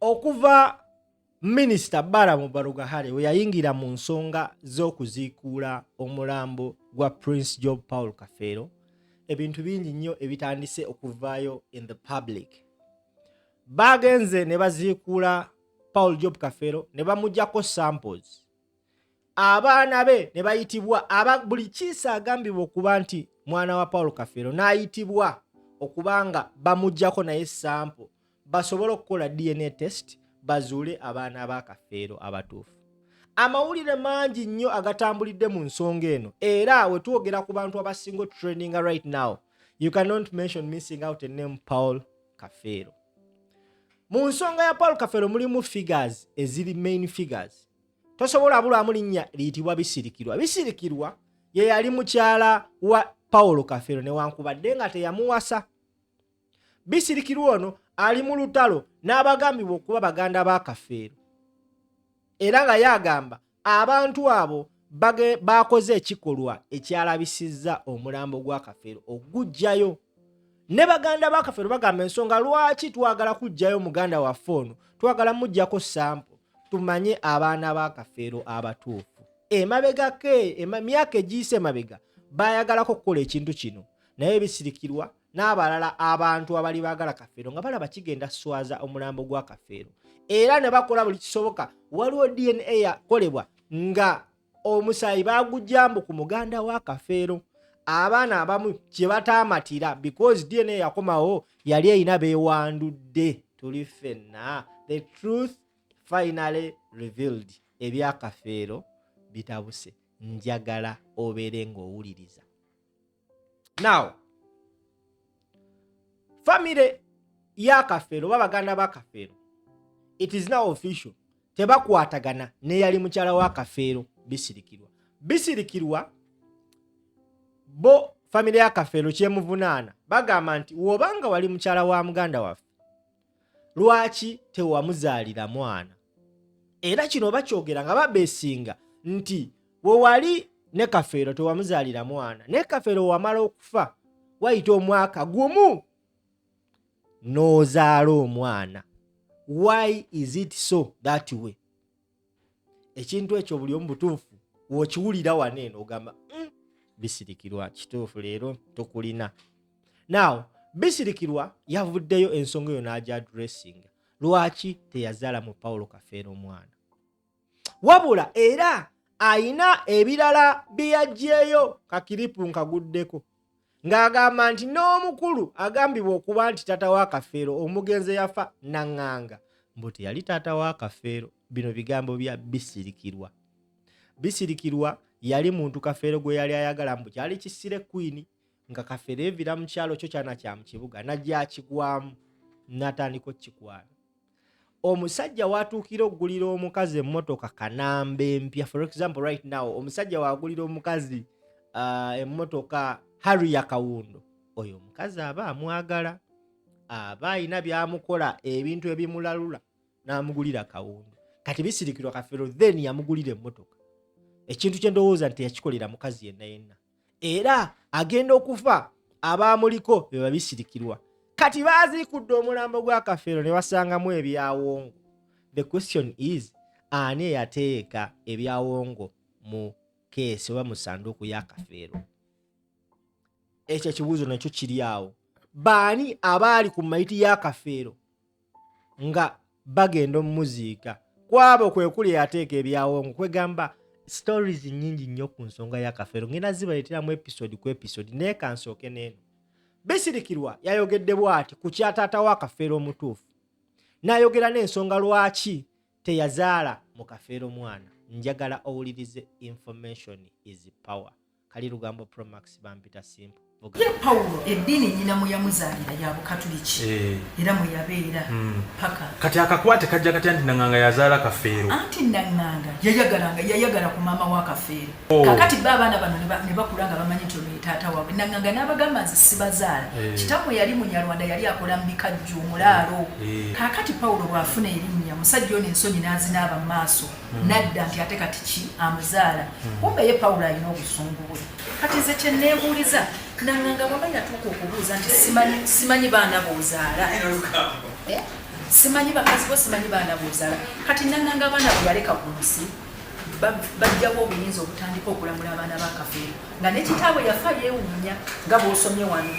Okuva Minisita Balaam Barugahare we yayingira mu nsonga z'okuziikuula omulambo gwa Prince Job Paul Kafeero, ebintu bingi nnyo ebitandise okuvaayo in the public. Baagenze ne baziikuula Paul Job Kafeero ne bamuggyako samples. Abaana be ne bayitibwa aba buli kiisa agambibwa okuba nti mwana wa Paul Kafeero n'ayitibwa okuba nga bamuggyako naye sample basobole okukola DNA test bazuule abaana ba Kafeero abatuufu. Amawulire mangi nnyo agatambulidde mu nsonga eno, era we twogera ku bantu abasinga otrendinga right now, you cannot mention missing out a name Paul Kafeero. Mu nsonga ya Paul Kafeero mulimu figures eziri main figures. Tosobola bulwamu linnya liyitibwa Bisirikirwa. Bisirikirwa ye yali mukyala wa Paul Kafeero newankubadde nga teyamuwasa. Bisirikirwa ono ali mu lutalo n'abagambibwa okuba baganda ba Kafeero, era nga yagamba abantu abo bakoze ekikolwa ekyalabisizza omulambo gwa Kafeero oguggyayo. Ne baganda ba Kafeero bagamba ensonga lwaki twagala kuggyayo muganda waffe ono, twagala muggyako sample tumanye abaana ba Kafeero abatuufu. Emabegako myaka egiyise emabega bayagalako okukola ekintu kino, naye Bisirikirwa n'abalala abantu abali baagala Kafeero nga balaba kigenda swaza omulambo gwa Kafeero, era ne bakola buli kisoboka. Waliwo DNA yakolebwa nga omusaayi bagujjambu ku muganda wa Kafeero. Abaana abamu kye bataamatira because DNA yakomawo yali erina beewandudde. Tuli ffenna, the truth finally revealed. Ebya Kafeero bitabuse. Njagala obeere ng'owuliriza. Now, famire ya Kafeero oba baganda ba Kafeero, it is now official, tebakwatagana neyali mukyala wa Kafeero, Bisirikirwa. Bisirikirwa bo famire ya Kafeero kyemuvunaana, bagamba nti wobanga wali mukyala wa muganda waffe, lwaki tewamuzaalira mwana? Era kino bakyogera nga babesinga nti wewali ne Kafeero tewamuzaalira mwana, naye Kafeero wamala okufa wayita omwaka gumu n'ozaala omwana. Why is it so that way? Ekintu ekyo buli omu butuufu wokiwulira wano eno ogamba, Bisirikirwa kituufu leero tukulina." Now, Bisirikirwa yavuddeyo ensonga eyo n'agya addressinga lwaki teyazaala mu Paulo Kafeero omwana. Wabula era ayina ebirala bye yaggyeyo. Ka clip nkaguddeko ng'agamba nti n'omukulu agambibwa okuba nti taata wa Kafeero omugenzi yafa Naŋŋanga, mbu teyali taata wa Kafeero. Bino bigambo bya Bisirikirwa. Bisirikirwa yali muntu Kafeero gwe yali ayagala, mbu kyali kisire queen nga Kafeero evira mu kyalo kyo kyana kya mu kibuga najja akigwamu n'atandika okukikwana. Omusajja watuukira okugulira omukazi emmotoka kanamba empya, for example, right now omusajja wagulira omukazi emmotoka Harrier Kawundo, oyo omukazi aba amwagala, aba ayina byamukola, ebintu ebimulalula n'amugulira Kawundo. Kati Bisirikirwa Kafeero then yamugulira emmotoka, ekintu kye ndowooza nti yakikolera mukazi yenna yenna. Era agenda okufa abaamuliko be babisirikirwa. Kati baaziikudde omulambo gwa Kafeero ne basangamu ebyawongo. The question is, ani eyateeka ebyawongo mu case oba mu sanduuku ya Kafeero? Ekyo ekibuuzo nakyo kiri awo. Baani abaali ku mayiti ya Kafeero nga bagenda omumuziika? Kwabo kwe kuli eyateeka ebyawongo. Kwegamba stories nyingi nnyo ku nsonga ya Kafeero, ngenda zibaleeteramu episode ku episode, naye kansooke n'eno. Bisirikirwa yayogedde bw'ati ku kya taata wa Kafeero omutuufu, n'ayogera n'ensonga lwaki teyazaala mu Kafeero mwana. Njagala owulirize. Information is power. Kali Lugambo Promax, bampita Simple. Ye Pawulo eddiini nnyina mwe yamuzaalira ya Bukatuliki era mwe yabeera paka. Kati akakwate kajja katya nti Naŋŋanga yazaala Kafeero? Anti Naŋŋanga yayagalanga, yayagala ku maama wa Kafeero. Kakati bo abaana bano ne bakula nga bamanyi nti ono ye taata waabwe. Naŋŋanga n'abagamba, "Nze sibazaala." Kitammwe yali Munyarwanda, yali akola mu bikajjo, omulaalo. Kaakati Pawulo bw'afuna erinnya, musajja ono ensonyi n'azinaaba mu maaso, nadda nti ate kati ki amuzaala. Kumbe ye Pawulo alina obusungu bwe. Kati nze kye neebuuliza, Naŋŋanga bw'aba yatuuka okubuuza nti simanyi baana b'ozaala, eh? Simanyi bakazi bo, simanyi baana bozala. Kati Nanganga abaana bwe yaleka ku nsi, bajjawo obuyinza obutandika okulamula abaana ba Kafeero, nga ne kitaabwe yafa yeewuunya, nga bw'osomye wano.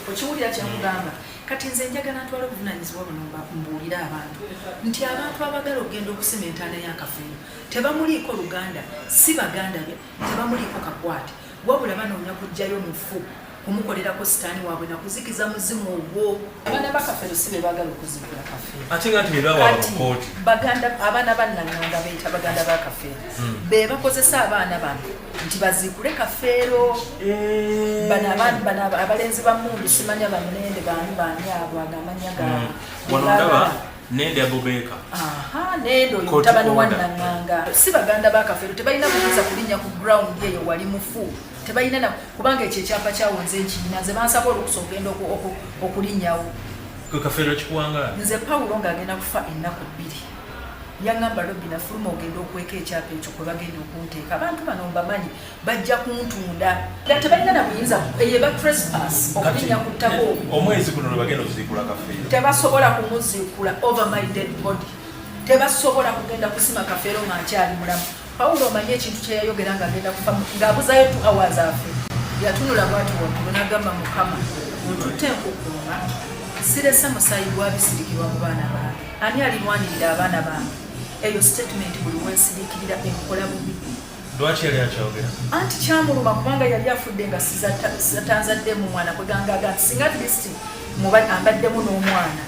Okiwulira kyenkugamba? Kati nze njagala ntwala obuvunanyizibwa buno, mbuulire abantu nti abantu abagala okugenda okusima entaana ya Kafeero tebamuliiko luganda, si baganda be, tebamuliiko kakwate, wabula banoonya kuggyayo mufu kumukolerako sitaani waabwe nakuzikiza muzimu ogwo. Abaana ba Kafeero si be baagala okuziikula Kafeero. Ate nga nti be bawa mu kkooti. Baganda, abaana ba Nanganga beyita baganda ba Kafeero, be bakozesa abaana bano nti baziikule Kafeero. Bano abalenzi ba Mundu, simanya banende baani baani abo, ago amannya gaabwe. Wano ndaba Nende Abubeeka. Aha, Nende oyo mutabani wa Nanganga. Si baganda ba Kafeero, tebalina buyinza kulinnya ku ground eyo wali mufu. Tebalina na kubanga ekyo ekyapa kyawo nze nkiyina, nze bansaba olukusa okugenda okulinnyawo. Kwe Kafeero kikuwangala. Nze Pawulo ng'agenda kufa ennaku 2, yaŋŋamba, "Robina, fuluma ogenda okweka ekyapa ekyo kwe bagenda okunteeka. Abantu bano mbamanyi, bajja kuntunda." Tebalina na buyinza, eyo eba trespass okulinnya ku ttaka okwo. Omwezi guno lwe bagenda okuziikula Kafeero. Tebasobola kumuziikula over my dead body. Tebasobola kugenda kusima Kafeero nga nkyali mulamu. Pawulo omanyi ekintu kye yayogera ng'agenda kufa, ng'abuzayo 2 hours afe? Yatunula bwati waggulu n'agamba, "Mukama, otutte nkukuuma, sirese musaayi gwabisirikirwa mu baana bange. Ani alirwanirira abaana bange?" Eyo statement buli wensirikirira enkola bubi. Lwaki yali akyogera? Anti kyamuluma kubanga yali afudde nga sizatanzaddemu mwana, kwegangaga nti singa at least ambaddemu n'omwana.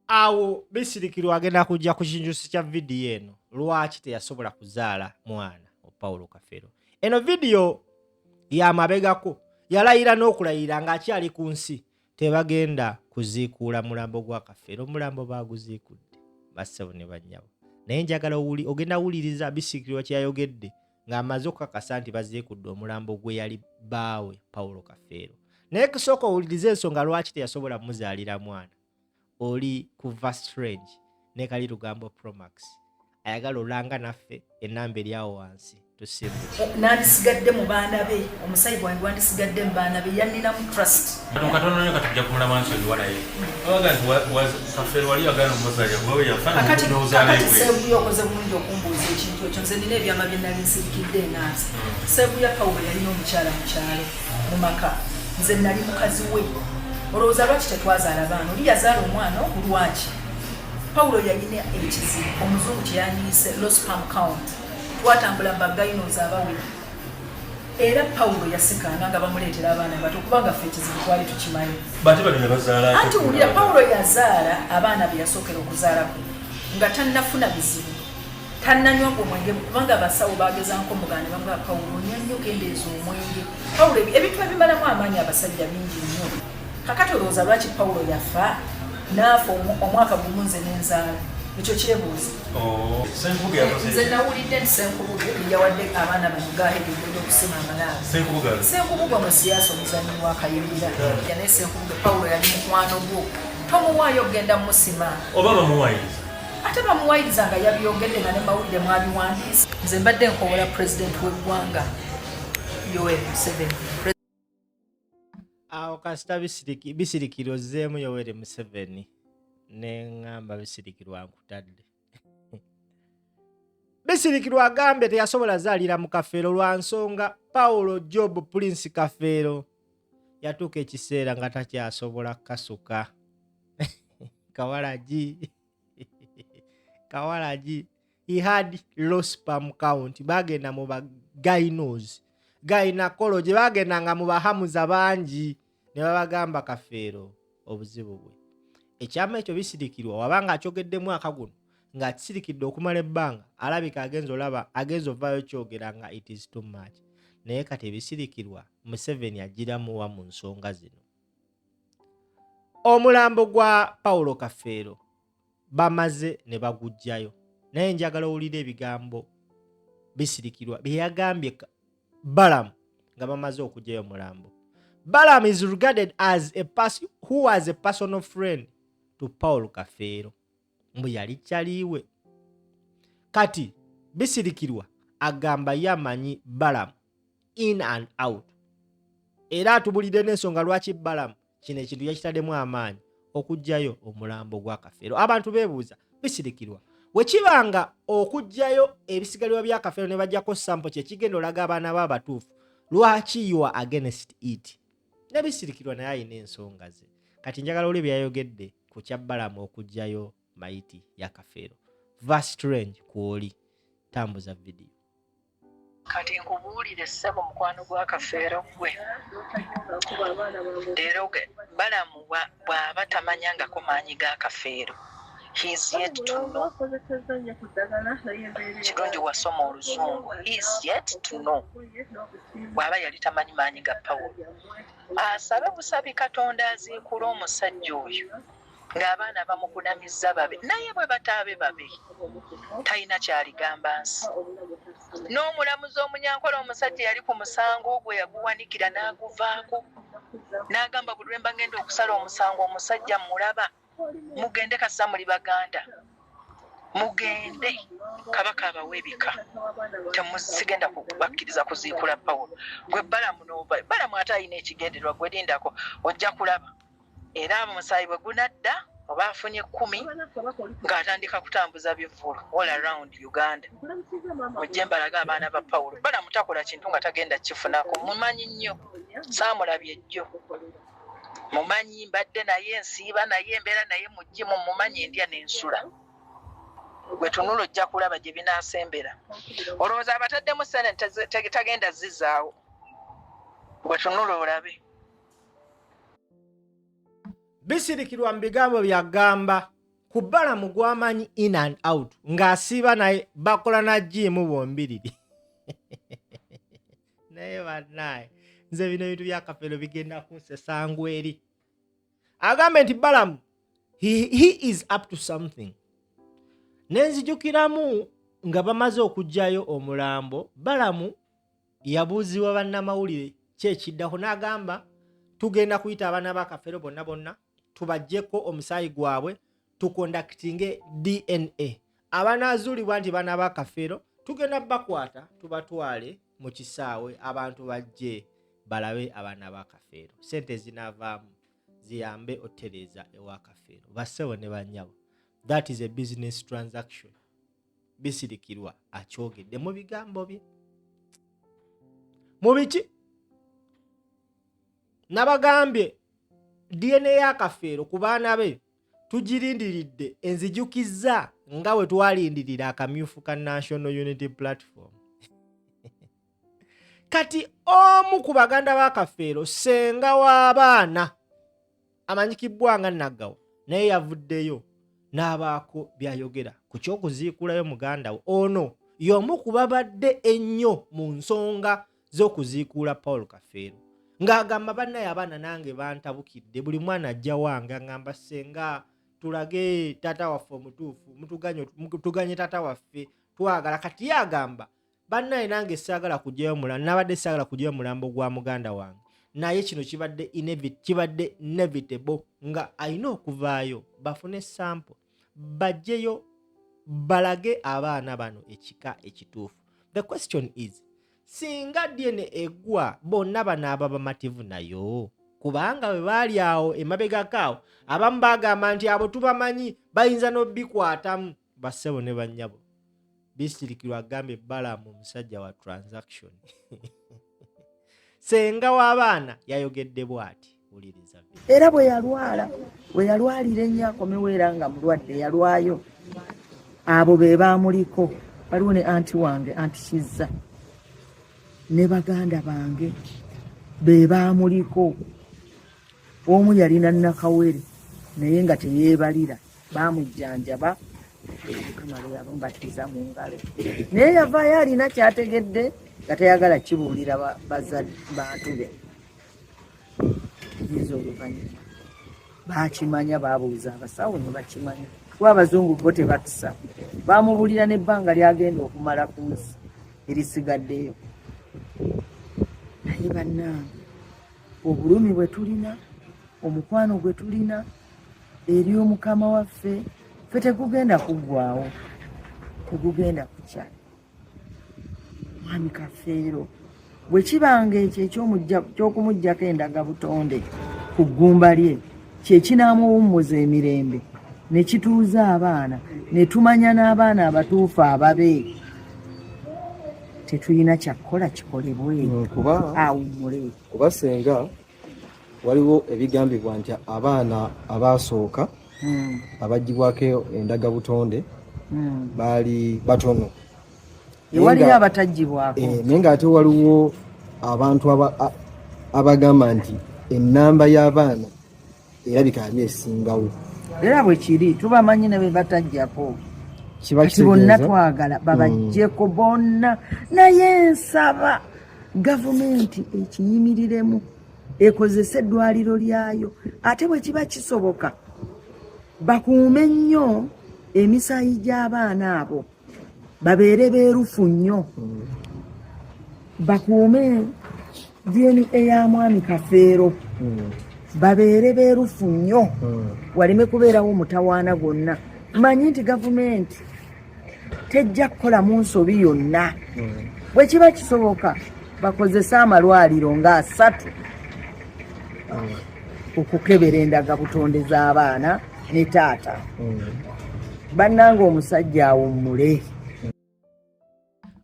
Awo Bisirikirwa agenda kujja ku kinjusi kya vidiyo eno, lwaki teyasobola kuzaala mwana Paulo Kafeero. Eno vidiyo yamabegako, yalayira n'okulayira ng'akyali ku nsi tebagenda kuziikuula mulambo gwa Kafeero. Omulambo baaguziikudde, bassebo ne bannyabo, naye njagala ogenda wuliriza Bisirikirwa kyeyayogedde ng'amaze okukakasa nti baziikudde omulambo gwe yali bbaawe Paulo Kafeero. Naye kusooka owulirize ensonga lwaki teyasobola muzaalira mwana. Oli kuva Strange ne Kali Lugambo Promax, ayagala olanga naffe, enamba eri awo wansi. Tusimbule. Nandisigadde mu baana be, omusayi gwange gwandisigadde mu baana be, yanninamu trust. Katono katono nnyo katujja kumulaba nsonyiwa, naye babaga nti Kafeero wali yagaana omuzaalira kuba we yafa. Kakati n'ozaala kakati ebweru. Sebuya, okoze bulungi okumbuuza ekintu ekyo. Nze nina ebyama bye nali nsirikidde enansi. Sebuya, Pawulo yalina omukyala mu kyalo mu maka, nze nali mukazi we. Olowooza lwaki tetwazaala baana? Oli yazaala omwana ogu, lwaki? Pawulo yalina ekizibu omuzungu kyeyandiyise low sperm count. Twatambula mu ba gynos abawera, era Pawulo yasikaana nga bamuleetera abaana bato, kubanga ffe ekizibu twali tukimanyi. Bate bano ne bazaala ate Anti wulira, Pawulo yazaala abaana be yasookera okuzaalako nga tannafuna bizibu, tannanywa gwe mwenge, kubanga abasawo bagezanko muganda ne bamugamba, "Pawulo, onywa nnyo, kendeeza omwenge." Pawulo ebintu ebimalamu amaanyi abasajja bingi nnyo. Kakati olowooza lwaki Pawulo yafa n'afa omwaka gumu nze n'enzaala? Ekyo kyebuuza. Oh, Senkubuge yakoze Nze ki? Nawulidde nti Senkubuge yawadde abaana bano gaahedi ogenda okusima amalaalo. Senkubuge ali? Senkubuge omusiyasa, omuzanyi wa kayirira. Naye Senkubuge, Pawulo yali mukwano gwo, tomuwaayo okugenda musima. Oba bamuwayiriza? Ate bamuwayiriza nga yabyogedde, nga ne mawulire mwabiwandiise. Nze mbadde nkowola pulezidenti w'eggwanga Yoweri Museveni. Awo kasita Bisirikirwa ozzeemu Yoweri Museveni, neŋŋamba Bisirikirwa nkutadde. Bisirikirwa agambye teyasobola zaalira mu Kafeero lwa nsonga Paulo Job Prince Kafeero yatuuka ekiseera nga takyasobola kukasuka kawalagi kawalagi. He had low sperm count. Bagenda mu ba gynos, gynecology, bagendanga mu bahamuza bangi ne babagamba Kafeero obuzibu bwe. Ekyama ekyo Bisirikirwa wabanga akyogedde mwaka guno, ng'akisirikidde okumala ebbanga, alabika agenza olaba agenza ovaayo kyogera nga it is too much. Naye kati ebisirikirwa, Museveni agiramuwa mu nsonga zino? Omulambo gwa Paulo Kafeero bamaze ne baguggyayo, naye njagala owulira ebigambo Bisirikirwa bye yagambye Balamu nga bamaze okuggyayo omulambo. Balamu is regarded as a person who was a personal friend to Paul Kafeero, mbu yali kyaliiwe. Kati Bisirikirwa agamba ye amanyi Balamu in and out, era atubulidde n'ensonga lwaki Balamu kino ekintu yakitaddemu amaanyi. okuggyayo omulambo gwa Kafeero. Abantu beebuuza bisirikirwa wekiba nga okuggyayo ebisigalirwa bya Kafeero ne bajjako sample kyekigenda olaga abaana ba abatuufu, lwaki you are against it? Ne bisirikirwa naye alina ensonga ze. Kati njagala oli byayogedde ku kya Balamu okuggyayo mayiti ya Kafeero. Vast range kwoli tambuza vidiyo. Kati nkubuulire ssebo, mukwano gwa Kafeero, ggwe leero Balamu bw'aba tamanyangako maanyi ga Kafeero, he is yet to know. Kirungi wasoma oluzungu. He is yet to know. Bw'aba yali tamanyi maanyi ga Pawulo, asabe busabi Katonda aziikule omusajja oyo ng'abaana bamukunamizza babe, naye bwe bataabe babe, talina kyaligamba nsi. N'omulamuzi omunyankola, omusajja yali ku musango ogwo, yaguwanikira n'aguvaako n'agamba, "Buli lwe mba ngenda okusala omusango, omusajja mulaba. Mugende kasa muli baganda, mugende, Kabaka abawa ebika. Temusigenda kubakkiriza kuziikula Pawulo." Gwe Balamu nova Balamu ate alina ekigendererwa. Gwe lindako, ojja kulaba. Era omusaayi bwe gunadda, oba afunye 10, ng'atandika kutambuza bivvulu all around Uganda. Mujje mbalaga abaana ba Pawulo. Balamu takola kintu nga tagenda kifunako. Mumanyi nnyo, saamulabye ejjo. Mumanyi, mbadde naye, nsiiba naye, embeera naye mu gym. Mumanyi, ndya n'ensula. Gwe tunula, ojja kulaba gye binaasembera. Olowooza abataddemu sente tagenda zizaawo? Gwe tunula olabe. Bisirikirwa mu bigambo byagamba ku Balamu gw'amanyi in and out, ng'asiiba naye, bakola na gym bombiriri. Naye bannaye, nze bino ebintu bya Kafeero bigenda kunsesangu eri. Agambe nti Balamu he is up to something. Nenzijukiramu nga bamaze okuggyayo omulambo, Balamu yabuuzibwa bannamawulire ki ekiddako, n'agamba, "Tugenda kuyita abaana ba Kafeero bonna bonna, tubaggyeko omusaayi gwabwe, tuconductinge DNA. Abanaazuulibwa nti baana ba Kafeero, tugenda bakwata tubatwale mu kisaawe, abantu bajje balabe abaana ba Kafeero. Sente zinaavaamu ziyambe otereeza ewa Kafeero." Bassebo ne bannyabo, that is a business transaction. Bisirikirwa akyogedde mu bigambo bye. Mu biki nabagambye, DNA ya Kafeero ku baana be tugirindiridde. Enzijukizza nga bwe twalindirira akamyufu ka National Unity Platform. Kati omu ku baganda ba Kafeero, ssenga w'abaana amanyikibbwa nga Naggawa, naye yavuddeyo n'abaako by'ayogera ku ky'okuziikulayo muganda we. Ono y'omu ku babadde ennyo mu nsonga z'okuziikuula Paul Kafeero, ng'agamba, "Bannaye abaana nange bantabukidde. Buli mwana ajja wange aŋŋamba, 'Ssenga, tulage taata waffe omutuufu, mutuganye taata waffe, twagala.'" Kati ye agamba, "Bannaye nange saagala kugyayo mulambo, nabadde saagala kugyayo mulambo gwa muganda wange, naye kino kibadde inevitable nga alina okuvaayo, bafune sample, bajjeyo balage abaana bano ekika ekituufu." The question is, singa DNA eggwa, bonna banaaba bamativu nayo? Kubanga bwe baali awo emabegako awo, abamu bagamba nti abo tubamanyi, bayinza n'obikwatamu. Bassebo ne bannyabo, bisirikirwa agambye Balamu omusajja wa transaction. Senga w'abaana yayogedde bw'ati, wuliriza. Era bwe yalwala, bwe yalwalira ennyo, akomewo era nga mulwadde, yalwayo. Abo be baamuliko. Waliwo ne anti wange, anti Kizza, ne baganda bange be baamuliko. Omu yalina nakawere naye nga teyeebalira, baamujjanjaba, Mukama lwe yamubatiza mu ngalo, naye yavaayo alina kyategedde nga tayagala kibuulira bantu be. Yinza oluvannyuma bakimanya, babuuza abasawo ne bakimanya, kuba abazungu bo tebatusa. Bamubulira n'ebbanga lyagenda okumala ku nsi erisigaddeyo. Naye bannange, obulumi bwe tulina, omukwano gwe tulina eri omukama waffe ffe tegugenda kuggwawo, tegugenda kukya. Mwami Kafeero, bwe kibanga ekyo ekyokumugjako endaga butonde ku ggumba lye. kye kinaamuwummuza emirembe ne kituuza abaana ne tumanya n'abaana abatuufu ababe tetulina kyakukola kikolebwe mm, awummule kuba senga waliwo ebigambibwa nti abaana abaasooka hmm. abaggyibwako endagabutonde hmm. baali batono ewaliyo abataggyibwako eh, naye nga ate waliwo abantu abagamba nti ennamba y'abaana erabika yali esingawo era bwe kiri tubamanyi ne be bataggyako kati bonna twagala babaggyeko hmm. bonna naye nsaba gavumenti ekiyimiriremu ekozese eddwaliro lyayo ate bwe kiba kisoboka bakuume nnyo emisaayi gy'abaana abo babeere beerufu nnyo bakuume dna ya mwami kafeero babeere beerufu nnyo waleme kubeerawo mutawaana gwonna manyi nti gavumenti tejja kukolamu nsobi yonna bwe kiba kisoboka bakozese amalwaliro nga asatu okukebera endagabutonde z'abaana ne taata bannange omusajja awummule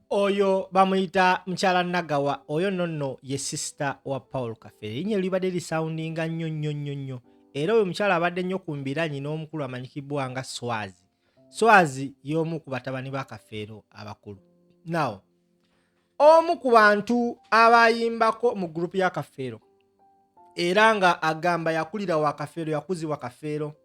oyo bamuyita mukyala nagawa oyo nonno ye sisita wa paul kafere erinnya libadde lisawundinga nnyo nnyo nnyo nnyo era oyo omukyala abadde nnyo ku mbiranyi n'omukulu amanyikibwa nga swazi swazi y'omu ku batabani ba kafeero abakulu now omu ku bantu abayimbako mu gurupu ya kafeero era nga agamba yakulira wa kafeero yakuzibwa kafeero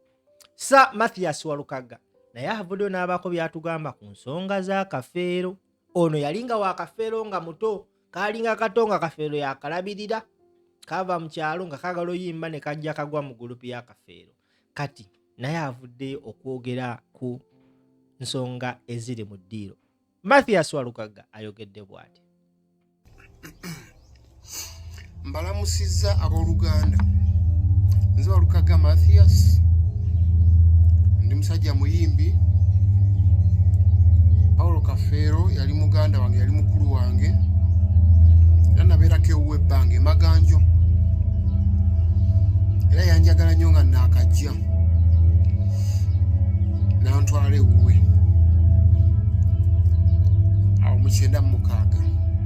sa mathias walukaga naye avuddeyo n'abaako byatugamba ku nsonga za kafeero ono yalinga wa kafeero nga muto kaalinga kato nga kafeero yakalabirira kava mu kyalo nga kagala oyimba ne kajja kagwa mu gurupu ya kafeero kati naye avuddeyo okwogera ku nsonga eziri mu ddiiro Mathias Walukaga ayogedde bw'ati. Mbalamusizza abooluganda, nze Walukaga Mathias, ndi musajja muyimbi. Paulo Kafeero yali muganda wange, yali mukulu wange, era nabeerako ewuwe ebbanga emaganjo, era yanjagala nnyo nga naakajja. nantwala ewuwe awo mukyenda mumukaaga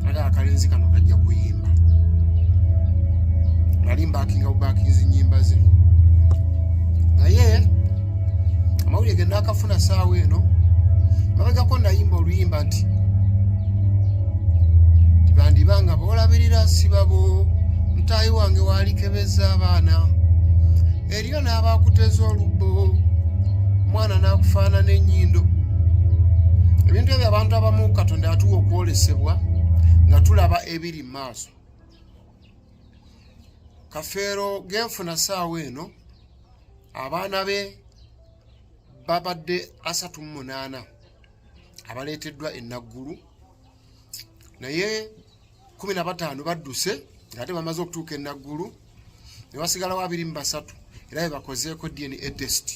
aga akalenzi kano kajja kuyimba nali mbakinga bubakinzi nyimba ze naye amawulire ge nakafuna saawa eno mabegako nayimba oluyimba nti tibandibanga boolabirira sibabo mutaayi wange walikebeza abaana eriyo n'abakuteza olubbo omwana n'akufaanana ennyindo ebintu ebyo abantu abamu katonda atuwa okwolesebwa nga tulaba ebiri mu maaso kafeero genfuna saawa eno abaana be babadde 38 abaleeteddwa enaggulu naye 15 badduse ng'ate bamaze okutuuka e Naggulu ne basigalawo 23 era be bakozeeko DNA test.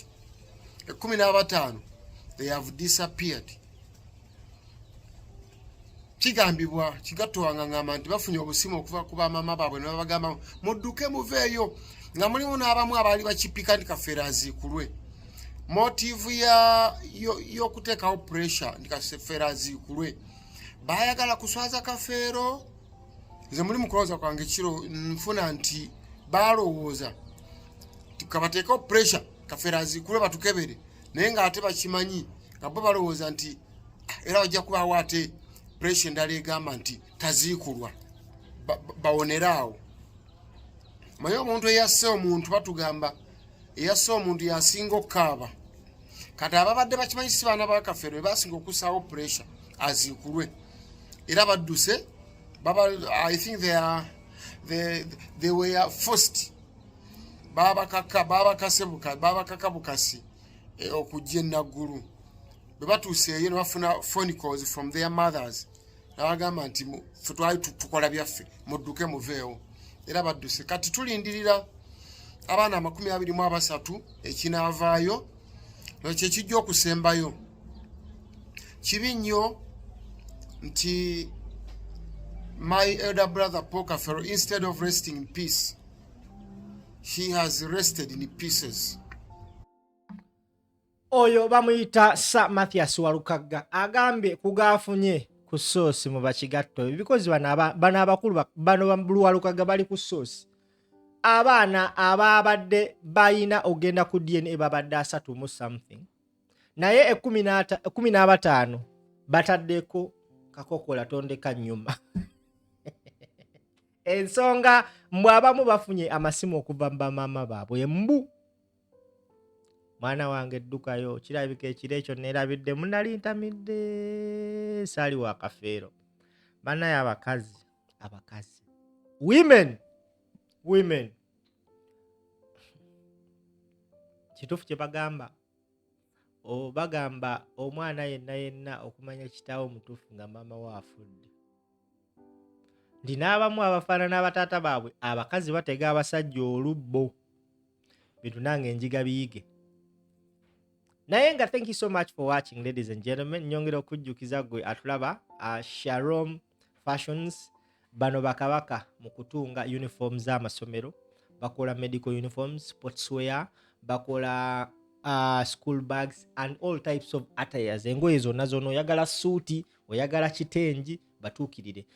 Ekkumi n'abataano they have disappeared. Kigambibwa kigatto wange ngamba nti bafunye obusimu okuva ku bamaama baabwe ne babagamba mudduke muveeyo nga mulimu n'abamu abaali bakipika nti kafeero aziikulwe motivu y'okuteekawo pressure nti kafeero aziikulwe bayagala kuswaza kafeero nze muli mukulowooza kwange kiro nfuna nti balowooza kabateekeo pressure kafeero azikule batukebere naye nga ate bakimanyi nga bo balowooza nti ah, era wajja kubaawo ate pressure endala egamba nti taziikulwa bawonere awo manyi omuntu eyasse omuntu batugamba eyasse omuntu yasinga okukaaba kati ababadde bakimanyi si baana ba kafeero bebasinga okusaawo pressure aziikulwe era badduse baba i think they are they, they were forced babakaka babakase babakaka bukasi eh, okujja enaggulu bwe batuuse eyo ne bafuna phone calls from their mothers nabagamba nti fe twali tukola byaffe mudduke muveewo era badduse kati tulindirira abaana 23 ekinaavaayo kyekijja okusembayo kibi nnyo nti my elder brother Paul Kafero instead of resting in peace He has rested in pieces. Oyo bamuyita Sir Mathias Walukagga agambye kugaafunye ku soosi mu bakigatto because bano abakulu bano Walukagga bali ku soosi. Abaana ababadde bayina ogenda ku DNA babadde asatu mu something, naye 15 bataddeko kakokola tondeka nnyuma. Ensonga mbw abamu bafunye amasimu okuva mu bamaama baabwe, mbu mwana wange ddukayo, kirabika ekiro ekyo neerabidde munali ntamidde saali wa Kafeero. Bannaye abakazi, abakazi, women, women, kituufu kye bagamba, bagamba omwana yenna yenna okumanya kitaawe omutuufu nga maama we afudde, nti n'abamu abafaanana abataata baabwe. Abakazi batega abasajja olubbo. Bintu nange njiga biyige. Naye nga thank you so much for watching, ladies and gentlemen. Nyongera okujjukiza gwe atulaba, Sharom Fashions, bano bakabaka mu kutunga uniform z'amasomero. Bakola medical uniforms, sportswear, bakola school bags and all types of attires, engoye zonna zonna, oyagala suuti, oyagala kitengi, batuukirire.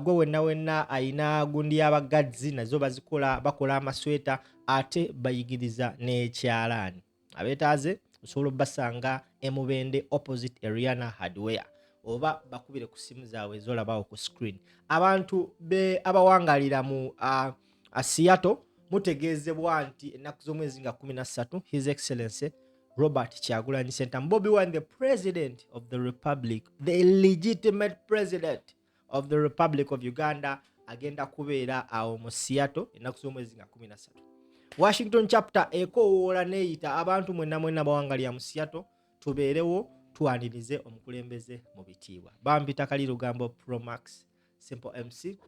Gwe wenna wenna ayina gundi y'abagadzi, nazo bazikola. Bakola amasweta ate bayigiriza n'ekyalaani. Abeetaaze osobola obbasanga emubende opposite Ariana Hardware, oba bakubire ku simu zaabwe ezolabawo ku screen. Abantu be abawangalira mu Seattle, mutegeezebwa nti ennaku z'omwezi nga 13, His Excellency Robert Kyagulanyi Ssentamu Bobi Wine, the President of the Republic, the legitimate President of the Republic of Uganda, agenda kubeera awo mu Seattle ennaku z'omwezi nga 13. Washington Chapter ekowoola neeyita abantu mwenna mwenna bawangalira mu Seattle, tubeerewo tuwanirize omukulembeze mu bitiibwa. Bampita Kali Lugambo Promax Simple MC.